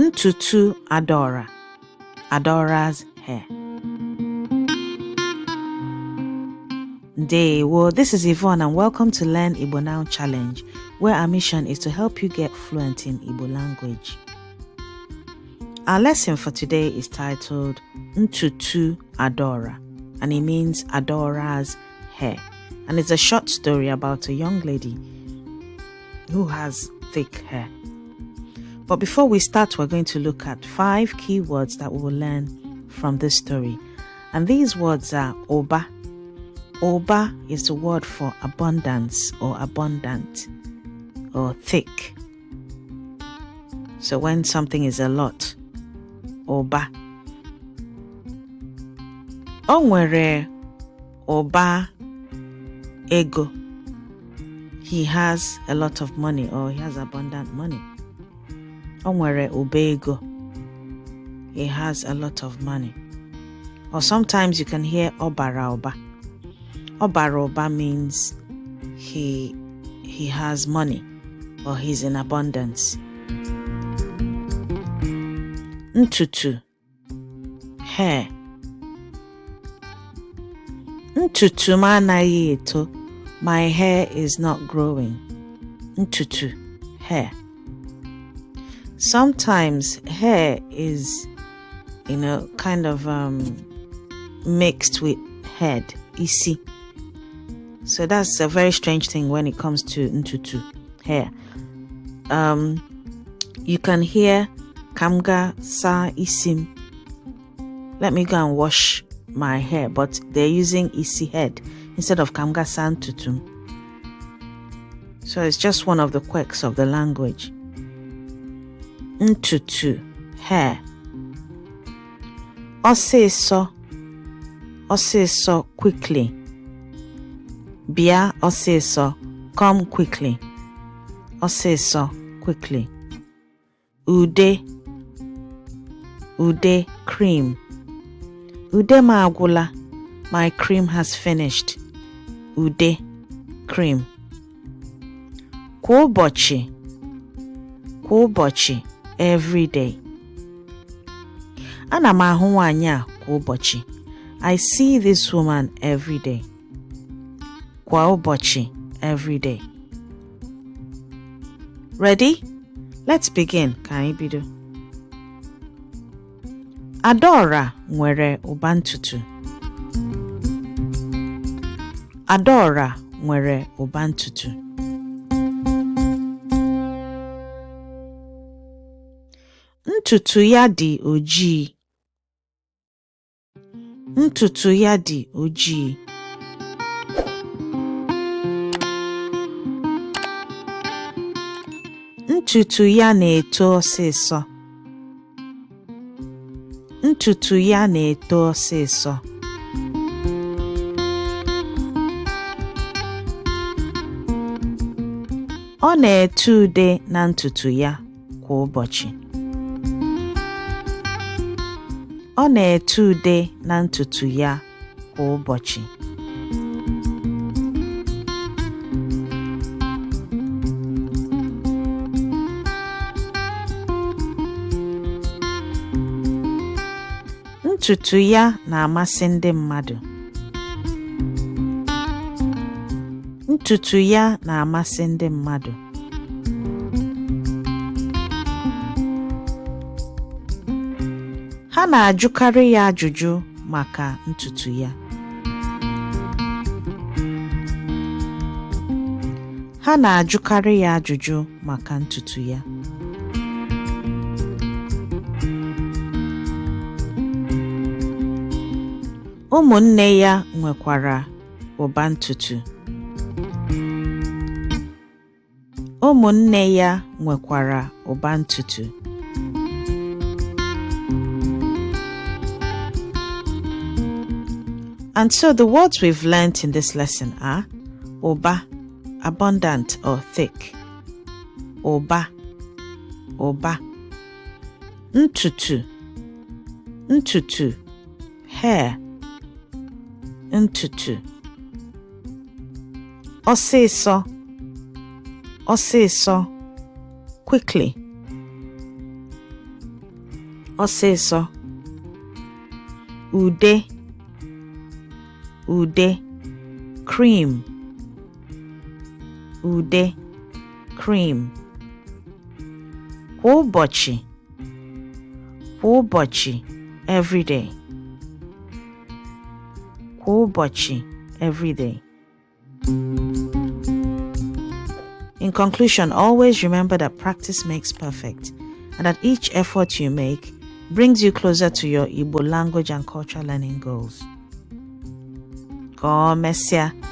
Ntutu Adaora, Adaora's hair. Ndewo, this is Yvonne and welcome to Learn Igbo Now Challenge, where our mission is to help you get fluent in Igbo language. Our lesson for today is titled Ntutu Adaora, and it means Adaora's hair. And it's a short story about a young lady who has thick hair. But before we start, we're going to look at 5 key words that we will learn from this story. And these words are Oba. Oba is the word for abundance or abundant or thick. So when something is a lot, Oba. O nwere ụba ego. He has a lot of money, or he has abundant money. O nwere ụba ego. He has a lot of money. Or sometimes you can hear ọ bara ụba. Ọ bara ụba means he has money, or he's in abundance. Ntutu, hair. Ntutu m anaghị eto. My hair is not growing. Ntutu, hair. Sometimes hair is, kind of mixed with head, isi. So that's a very strange thing when it comes to ntutu, hair. You can hear kamga sa isim. Let me go and wash my hair, but they're using isi head instead of kamga sa ntutu. So it's just one of the quirks of the language. Ntutu, hair. Ọsịsọ, ọsịsọ, quickly. Bịa ọsịsọ, come quickly. Ọsịsọ, quickly. Ude, ude, cream. Ude m agwụla, my cream has finished. Ude, cream. Kwa ụbọchị, kwa ụbọchị, every day. Ana m ahụ nwaanyị a kwa ụbọchị. I see this woman every day. Kwa ụbọchị, every day. Ready? Let's begin. Ka anyị bido. Adaora nwere ụba ntutu. Adaora nwere ụba ntutu. Ntutu ya dị ojii. Ntutu ya dị ojii. Ntutu ya na-eto ọsịsọ. Ntutu ya na-eto ọsịsọ. Ọ na-ete ude na ntutu ya kwa ụbọchị. Ọ na-ete ude na ntutu ya kwa ụbọchị. Ntutu ya na-amasị ndị mmadụ. Ntutu ya na-amasị ndị mmadụ. Ha na-ajụkarị ya ajụjụ maka ntutu ya. Ha na-ajụkarị ya ajụjụ maka ntutu ya. Ụmụnne ya nwekwara ụba ntutu. Ụmụnne ya nwekwara ụba ntutu. And so the words we've learnt in this lesson are ụba, abundant or thick. Ụba, ụba. Ntutu, ntutu, hair. Ntutu. Ọsịsọ, ọsịsọ, quickly. Ọsịsọ. Ude, ude, cream. Ude, cream. Kwa ụbọchị, kwa ụbọchị, everyday. Kwa ụbọchị, everyday. In conclusion, always remember that practice makes perfect and that each effort you make brings you closer to your Igbo language and cultural learning goals. Ka o mesịa.